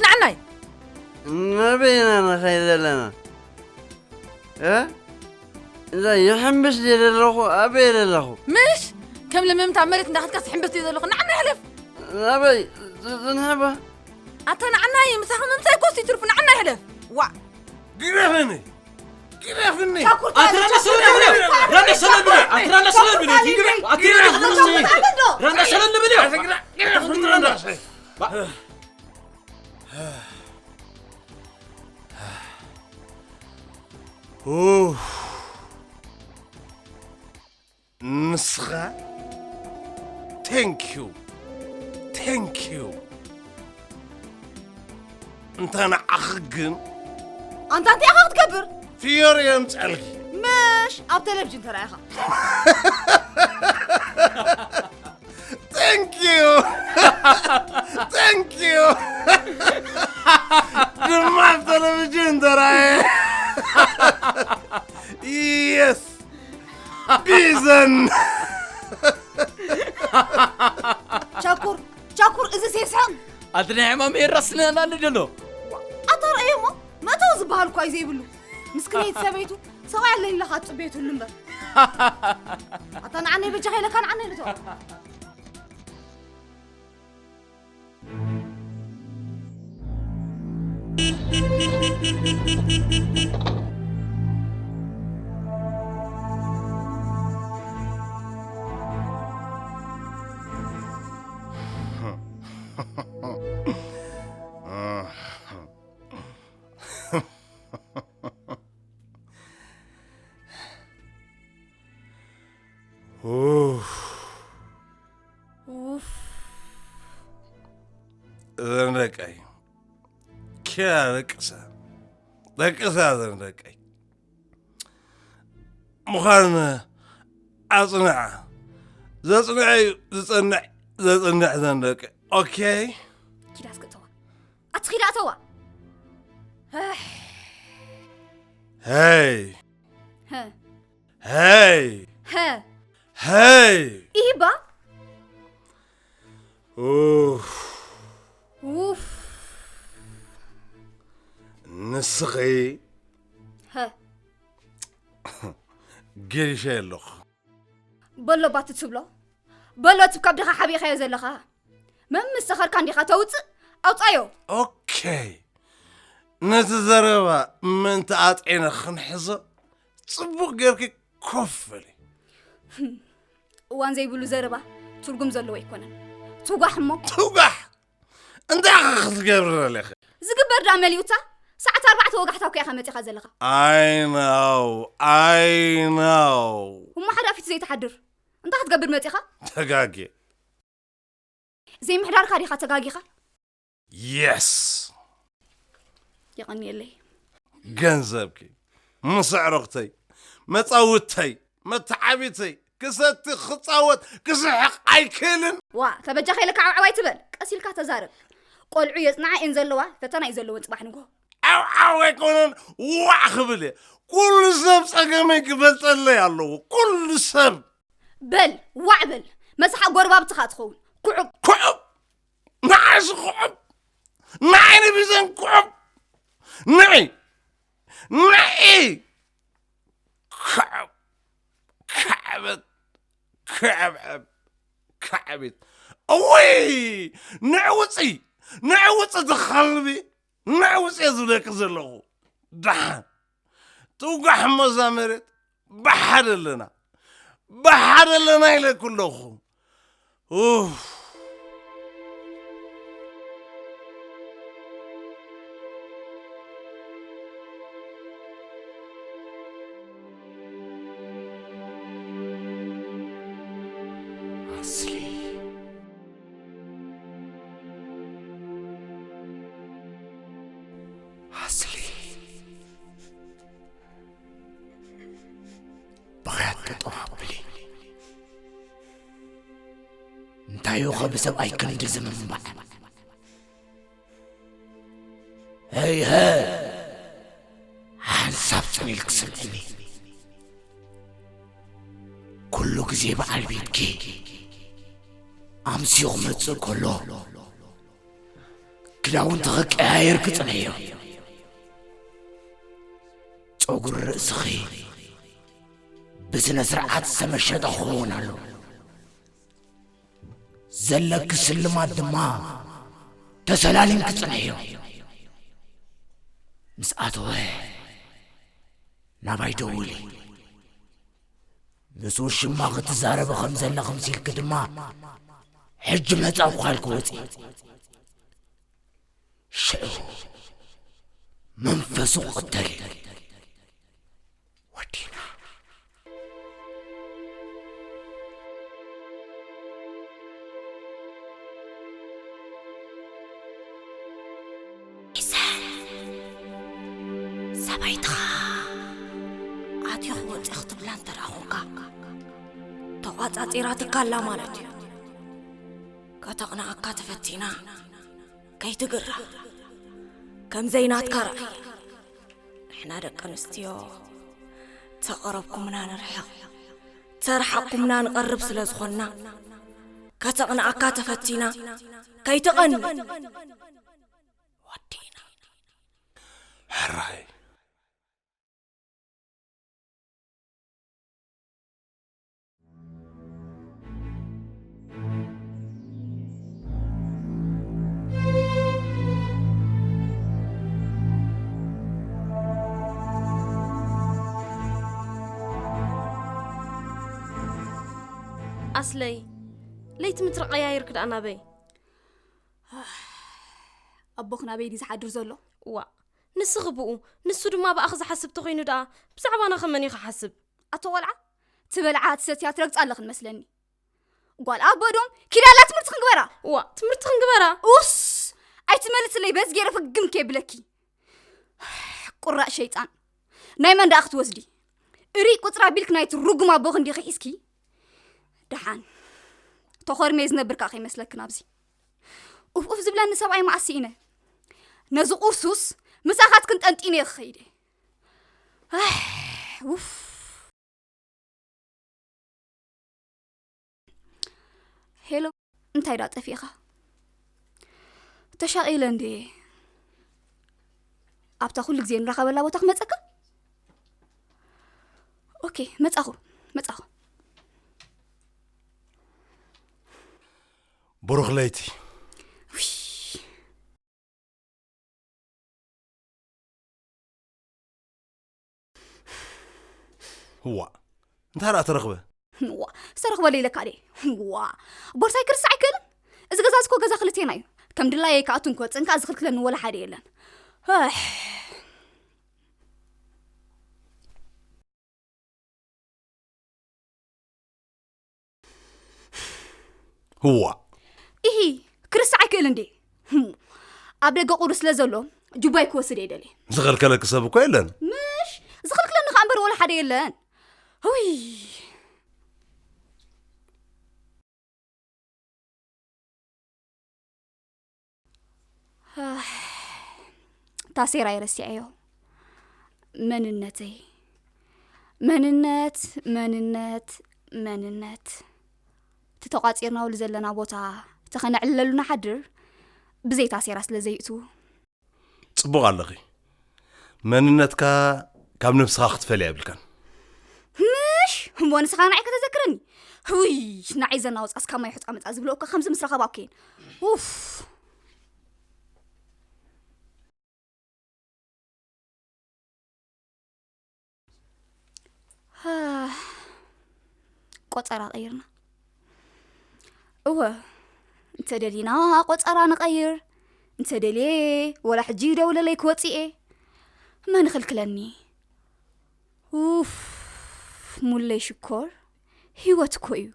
ንዓናይ ናበይ ኢና ንኸይድ ዘለና? እ? እዛ ይሕምብስ ድየ ዘለኹ? ኣበይ ኣለኹ? ምሽ ከም ለመምታ ኣብ መሬት እንዳኸድካ ትሕምብስ ድዩ ዘለኹ? ንዓናይ ሕለፍ። ናበይ? ዝንሕባ? ኣታ ንዓናይ ምሳኻ ምምሳይ ኮስ ይትርፉ ንዓናይ ሕለፍ። ዋ ግረፍኒ! ግረፍኒ! ኣትራና ሰለል ብለ ኣትራና ሰለል ብለ ኣትራና ሰለል ብለ ኣትራና ሰለል ብለ ኣትራና ሰለል ብለ ኡፍ። ንስኻ ቴንኪዩ ቴንኪዩ እንተ ንዓኺ ግን ኣንታ እንታይ ኢኻ ክትገብር ፍዮር የምፀልኪ ምሽ ኣብ ቴሌቪዥን ተራኢኻ ቴንኪዩ ቴንኪዩ ድማ ኣብ ቴሌቪዥን ተራየ የስ ቢዘን ቻኩር ቻኩር እዚ ሴስሕን ኣቲ ናይ ሕማም ኤራስነና ንደሎ ኣታ ረእዮ እሞ መእተዊ ዝበሃል እኳ እዩ ዘይብሉ ምስክነይቲ ሰበይቱ ሰብኣይ ኣለኒ ኢለኻ ትፅበየትሉ እምበር ኣታ ንዓነይ በጃኻ ኢለካ ንዓነይ ልቶ ኡፍ። እዘን ደቀይ ኪያ ደቅሳ ደቅሳ እዘን ደቀይ ምዃን ኣጽንዓ ዘጽንዐ እዩ ዝጸንዕ ዘጽንዕ እዘን ደቀይ ኦኬ ኪዳ እስክእተዋ ኣትኺዳ እተዋ ሄይ ሀ ሄይ ሀ ሄይ ይህባ ኡፍ ውፍ ንስኺ ሀ ገሪሸ ኣለኹ በሎ ባቲ ትብሎ በሎ እቲ ካብ ድኻ ሓቢእኻዮ ዘለኻ መምስ ሰኸርካ እንዲኻ ተውፅእ ኣውፃዮ ኦኬ ነቲ ዘረባ ምእንቲ ኣጥዒነ ክንሕዞ ጽቡቕ ጌርኪ ኮፍ በሊ እዋን ዘይብሉ ዘረባ ትርጉም ዘለዎ ኣይኮነን ትጓሕ እሞ ትጓሕ እንታይ ኢኻ ክትገብሪ ደሊኺ ዝግበር ዳ መሊኡታ ሰዓት ኣርባዕተ ወጋሕታ እኮ ኢኻ መፂኻ ዘለኻ I know I know እሞ ሓዳፊት ዘይትሓድር እንታይ ክትገብር መፂኻ ተጋጌ ዘይምሕዳርካ ዲኻ ተጋጊኻ የስ የቐንየለይ ገንዘብኪ ምስዕርኽተይ መጻውተይ መተዓቢተይ ክሰቲ ክጻወት ክስሕቕ ኣይክእልን ዋ ተበጃ ከይለካ ዓብዓብ ኣይትበል ቀስ ኢልካ ተዛረብ ቆልዑ የፅንዓ እየን ዘለዋ ፈተና እዩ ዘለወን ፅባሕ ንግሆ ዓብዓብ ኣይኮነን ዋዕ ክብል እየ ኩሉ ሰብ ጸገመይ ክፈልጠለይ ኣለዎ ኩሉ ሰብ በል ዋዕ በል መሳሓ ጎረባብትኻ ትኸውን ኩዑብ ኩዑብ ንዓይሲ ኩዑብ ንዓይ ንቢዘን ኩዑብ ንዒ ንዒ ክዕብ ክዕበት ክዕብዕብ ክዕቢት እወይ ንዕውፂ ንዕውፂ ትኸልቢ ንዕውፂ ዝብለኪ ዘለኹ ደሓን ትውጋሕ እሞ እዛ መሬት ብሓደ ኣለና ብሓደ ኣለና ኢለኩ ኣለኹ ኡፍ ኣስሊ ኣስሊ ብኽያት ጠጠው ኣብሊ እንታይ ኸ ብሰብኣይ ክንዲ ዝምንባዕ ሀይሀ ሓንሳብ ጽን ኢልክ ስምዕኒ ኩሉ ግዜ በዓል ቤትኪ ኣምስዩ ክመጽእ ከሎ ክዳውንቲ ክቀያየር ክጽንሕዮ። ጸጉሪ ርእስኺ ብስነ ስርዓት ዝተመሸጠ ክኸውን ኣለዎ። ዘለኪ ስልማት ድማ ተሰላሊም ክጽንሕዮ። ምስ ኣተወ ናባይ ደውሊ። ምስ ውሽማ ክትዛረቢ ከም ዘለኺ ምሲልኪ ድማ ሕጂ መጻእኩ ካልኪ ወጺ። ሽዑ መንፈሱ ቅተሊ። ወዲና። ኢሰን፣ ሰበይትኻ ኣትዮ ክወፅእ ክትብላ እንተ ደኣ ኾንካ፣ ተቋፃፂራትካ ኣላ ማለት እዩ። ከተቕንኣካ ተፈቲና፣ ከይትግራ፣ ከም ዘይናትካ ርኣያ። ንሕና ደቂ ኣንስትዮ፣ ተቐረብኩምና ንርሕቕ፣ ተረሓቕኩምና ንቐርብ ስለ ዝኾንና፣ ከተቕንኣካ ተፈቲና፣ ከይትቐንእ። ወዲእና። ሕራይ። ኣስለይ፣ ለይቲ ምትሪ ቀያይርኪ ደኣ ናበይ? ኣቦኽ ናበይ ድዩ ዝሓድር ዘሎ? እዋ፣ ንስኺ ብኡ፣ ንሱ ድማ ብኣኺ ዝሓስብ ተኾይኑ ደኣ፣ ብዛዕባና ከ መን እዩ ክሓስብ? ኣቶ ቆልዓ፣ ትበልዓ ትሰትያ ትረግጻ ኣለኽን መስለኒ። ጓል ኣቦ ዶም ኪዳላ ትምህርቲ ክንግበራ። እዋ፣ ትምህርቲ ክንግበራ። ኡስ፣ ኣይትመልስለይ በዚ ገይረ ፍግም ከብለኪ። ቁራእ ሸይጣን። ናይ መን ደኣ ክትወስዲ? እሪ ቁጽራ ቢልክ ናይቲ ርጉም ኣቦ ክንዲ ሒዝኪ። ደሓን። ተኾርሜ ዝነብር ከኣ ከይመስለክን ኣብዚ። ኡፍ ኡፍ ዝብለኒ ሰብኣይ መዓስ ስኢነ። ነዚ ቁርሱስ ምሳኻትክን ጠንጢነ እየ ክኸይደ። ኣህ፣ ኡፍ። ሄሎ፣ እንታይ ደኣ ጠፊእኻ? ተሻቒለ እንድየ። ኣብታ ኩሉ ግዜ ንራኸበላ ቦታ ክመጸካ? ኦኬ፣ መጻኹ፣ መጻኹ። ብሩኽ ለይቲ። ውይ። እዋ፣ እንታይ ደኣ ተረኽበ? እዋ፣ ዝተረኽበ ኢለካ ድየ? እዋ፣ ቦርሳይ ክርስዕ ኣይክእልን። እዚ ገዛ እዚ እኮ ገዛ ክልቴና እዩ። ከም ድላየይ ክኣቱን ክወፅእን ከኣ ዝኽልክለኒ ወላ ሓደ የለን። ኣሕ። እዋ። ኢሂ፣ ክርስዕ ኣይክእል እንዴ? ህም። ኣብ ደገ ቁሪ ስለ ዘሎ፣ ጁባይ ክወስድ እየ ደልየ። ዝኸልከለኪ ሰብ እኮ የለን። ምሽ፣ ዝኽልክለኒ ከኣ እምበር ወላ ሓደ የለን። ውይ። ታሴራይ ረሲዐዮ። መንነተይ። መንነት፣ መንነት፣ መንነት። እቲ ተቋጺርናሉ ዘለና ቦታ ተኸነዕልለሉ ንሓድር፣ ብዘይ ታሴራ ስለ ዘይእትዉ። ጽቡቕ ኣለኺ። መንነትካ ካብ ነብስኻ ክትፈልያ የብልካን። ምሽ፣ እሞ ንስኻ ንዓይ ከተዘክረኒ። ውይ፣ ንዓይ ዘናውጻስ ካብ ማይ ሑጻ መጻ ዝብሎ እኮ ከምዚ ምስ ረኸባ እኮ እየን። ኡፍ። ቆጸራ ቀይርና። እወ፣ እንተ ደሊና ቆጸራ ንቐይር፣ እንተ ደልየ ወላ ሕጂ ደውለለይ ክወጽእ እየ። መን ይኽልክለኒ? ኡፍ፣ ሙለይ ሽኮር፣ ህይወት እኮ እዩ።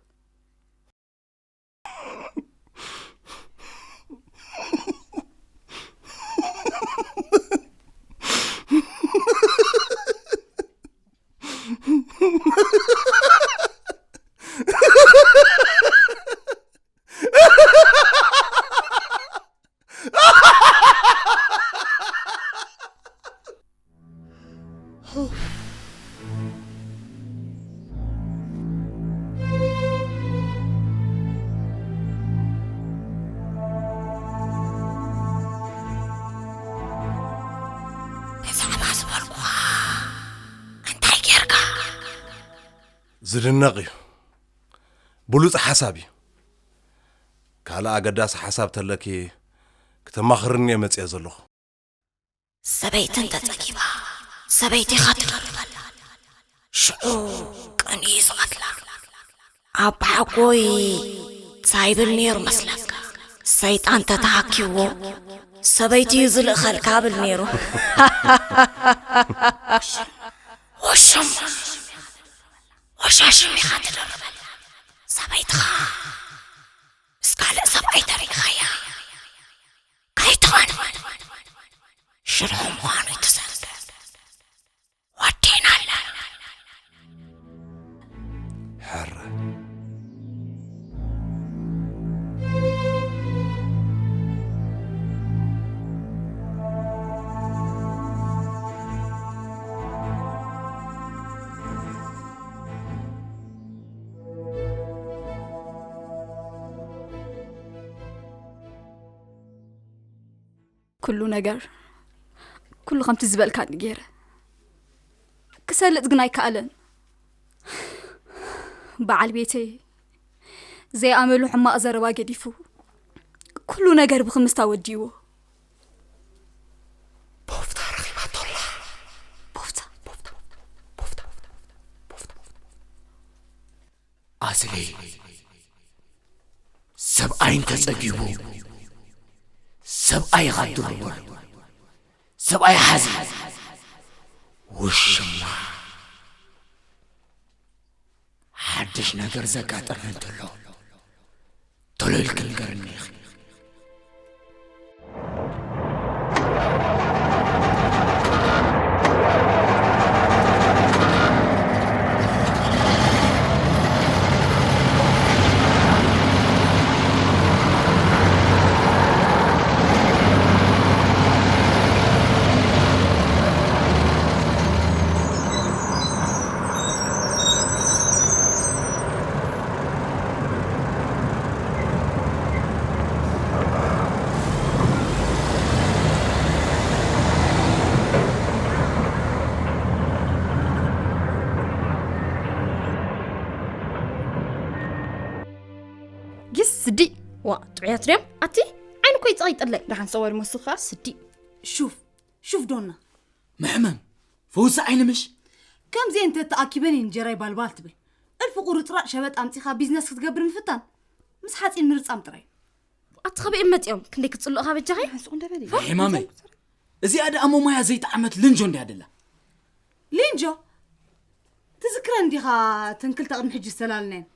ዝድነቕ እዩ። ብሉጽ ሓሳብ እዩ። ካልእ ኣገዳሲ ሓሳብ ተለኪ ክተማኽርኒ እየ መጽየ ዘለኹ። ሰበይቲ እንተጸጊባ ሰበይቲኻ ትደርበላ። ሽዑ ቀንዩ ዝቐትላ። ኣባሓጎይ እንታይ ይብል ነይሩ መስለካ? ሰይጣን ተተሃኪዎ ሰበይቲ እዩ ዝልእኸልካ ብል ነይሩ። ወሸማ ወሻሽም ኢኻ ትደርበላ። ሰበይትኻ ምስ ካልእ ሰብኣይ ተሪእኻያ ኣይትኾን። ሽርሑ ምዃኑ ትሰምዕ። ወዲእናላ። ሕረ ኩሉ ነገር ኩሉ ከምቲ ዝበልካኒ ገይረ ክሰልጥ ግን ኣይከኣለን። በዓል ቤተይ ዘይኣመሉ ሕማቕ ዘረባ ገዲፉ ኩሉ ነገር ብኽምስታ ወዲእዎ። ቦፍታ ረኺባቶ ኣላ። ቦፍታ ኣስሊ ሰብኣይ እንተጸጊቡ ሰብኣይ ኢኻ ትድርበሉ። ሰብኣይ ሓዚ ውሽማ ሓድሽ ነገር ዘጋጠመ እንተሎ ቶሎ ኢልኪ ንገርኒ ኢኺ። ግስ ስዲ ዋ ጥዑያት ድዮም ኣቲ ዓይኒ ኮይ ጸቂጥለይ ደሓን ሰወድ መስኻ ስዲ ሹፍ ሹፍ ዶና መሕመም ፈውሲ ዓይኒ ምሽ ከምዚ እንተ ተኣኪበን እንጀራይ ባልባል ትብል እልፊ ቁርጥራጥ ሸበጥ ኣምጺኻ ቢዝነስ ክትገብር ምፍታን ምስ ሓጺን ምርጻም ጥራይ ኣቲ ከበይ መጽኦም ክንደይ ክትጽልኡኻ በጃኺ ሕማመይ እዚኣ ደኣ ሞማያ ዘይጠዓመት ልንጆ እንድያ ደላ ሊንጆ ትዝክረን ዲኻ እተን ክልተ ቅድሚ ሕጂ ዝተላለናየን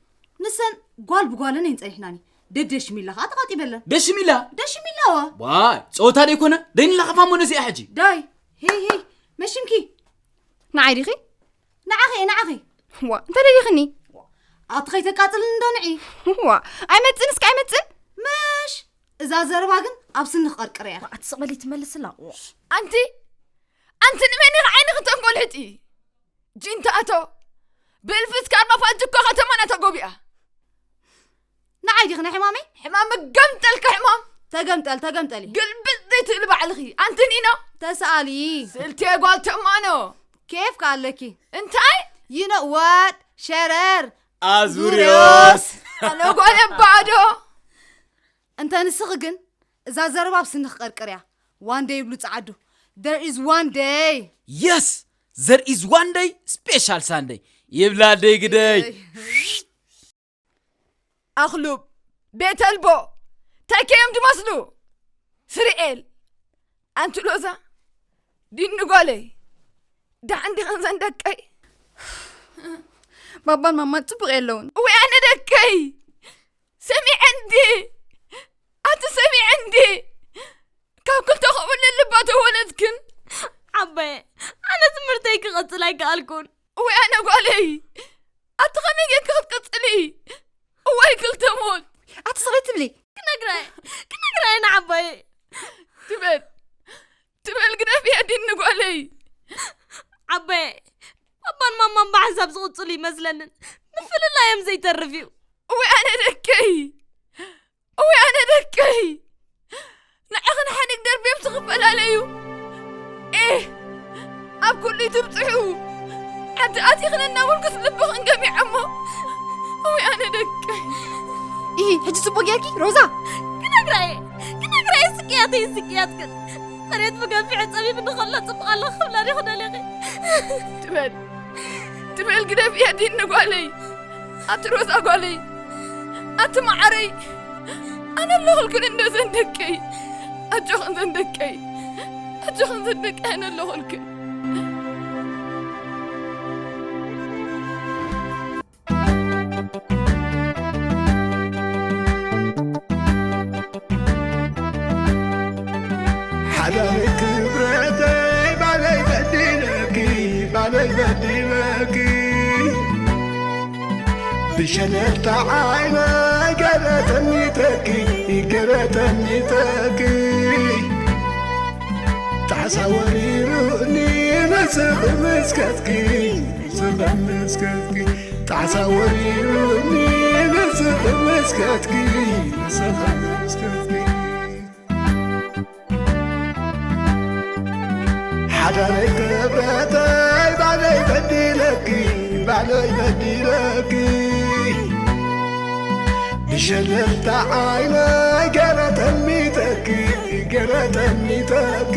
ንሰን ጓል ብጓለን እየን ጸኒሕናኒ ደደሽሚላ ኸዓ ተቓጢበለን ደሽሚላ ደሽሚላዋ ዋይ ጸወታ ደይኮነ ደይንላኸፋ እሞ ነዚኣ ሕጂ ዳይ ሄይ ሄይ መሽምኪ ንዓይ ዲኺ ንዓኺ እየ ንዓኺ ዋ እንተ ደሊኽኒ ኣቲ ኸይተቃጽልኒ እንዶ ንዒ ዋ ኣይመጽእን እስከ ኣይመጽእን ምሽ እዛ ዘረባ ግን ኣብ ስኒ ክቐርቅር እያ ኣቲ ስቕ በሊ ትመልስላ ኣንቲ ኣንቲ ንመን ኢኺ ዓይንኺ ተንጎልሕጢ ጂንታቶ ብእልፊ እስካር ማፋጅ እኮ ከተማና ተጎቢኣ ንዓይ ዲኺ ናይ ሕማመይ ሕማም ገምጠልካ ሕማም ተገምጠል ተገምጠሊ ግልብጥ ዘይትብሊ ባዕልኺ ኣንቲ ኒኖ ተሰኣሊ ስእልቲ ጓል ተማኖ ኬፍ ካለኪ እንታይ ይነወድ ሸረር ኣዙሪዮስ ኣነ ጓል ባዶ እንተ ንስኺ ግን እዛ ዘረባ ኣብ ስንኺ ቀርቅርያ ዋን ደይ ይብሉ ጸዓዱ there is one day yes there is one day special Sunday ይብላ ኣደይ ግደይ ኣኽሉብ ቤት ኣልቦ ተኬዮም ድመስሉ ስርኤል ኣንቲ ሎዛ ዲኒ ጓለይ ደሓን ዲኸን ዘን ደቀይ ባባን ማማን ጽቡቕ የለውን እወይ ኣነ ደቀይ ሰሚዐ እንዲ ኣቲ ሰሚዐ እንዲ ካብ ክልተ ከምኡ ልባ ተወለድክን ዓባየ ኣነ ትምህርተይ ክቐጽል ኣይከኣልኩን እወይ ኣነ ጓለይ ኣቲ ከመይ ጌርኪ ክትቅጽሊ እዋይ ክልተ ሞት ኣቲ ስቕለይ ትብሊ ክነግራየ ክነግራየ ንዓባየ ትበል ትበል ግደፍያ ዲኒ ጓለይ ዓባየ ባባን ማማን ብሓንሳብ ዝቕጽሉ ይመስለንን ምፍልላዮም ዘይተርፍ እዩ እወይ ኣነ ደቀይ እወይ ኣነ ደቀይ ንዓኽን ሓዲግ ደርብዮም ትኽፈላለዩ ኤህ ኣብ ኩሉ ትብፅሑ ዓዲ ኣቲኽን እናበልኩስ ልብኽን ገሚዐሞ። እውይ ኣነ ደቀይ። ኢሂ፣ ሕጂ ጽቡቕ ጌርኪ ሮዛ? ክነግራ እየ፣ ክነግራ እየ። ስቅያተይ ስቅያትክን። መሬት ብገፊሑ ጸቢብኒ ከሎ ጽቡቕ ኣለኹ ክብላ ዲኹ ደሊኺ? ትበል፣ ትበል ግደፍያ ዲኒ ጓለይ። ኣቲ ሮዛ ጓለይ፣ ኣቲ መዓረይ፣ ኣነ ኣለኹልክን እንዶ ዘን ደቀይ። ኣጆኽን ዘን ደቀይ፣ ኣጆኽን ዘን ደቀይ፣ ኣነ ኣለኹልክን። ሓዳረይ ክብረተይ ባለይ በዲለኪ፣ ባለይ በዲለኪ። ብሸለልታ ዓይነይ ገለ ተሚተኪ፣ ገለ ተሚተኪ። ጣዕሳ ወሪሩኒ ንስኺ ምስከትኪ፣ ንስኺ ምስከትኪ። ጣዕሳ ወሪሩኒ ንስኺ ምስከትኪ፣ ንስኺ ምስከትኪ። ሓዳረይ ክብረተይ ባለይ በዲለኪ፣ ባለይ በዲለኪ። ብሸለልታ ዓይነይ ገለ ተሚተኪ፣ ገለ ተሚተኪ።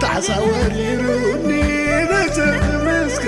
ጣዕሳ ወሪሩኒ ንስኺ ምስከ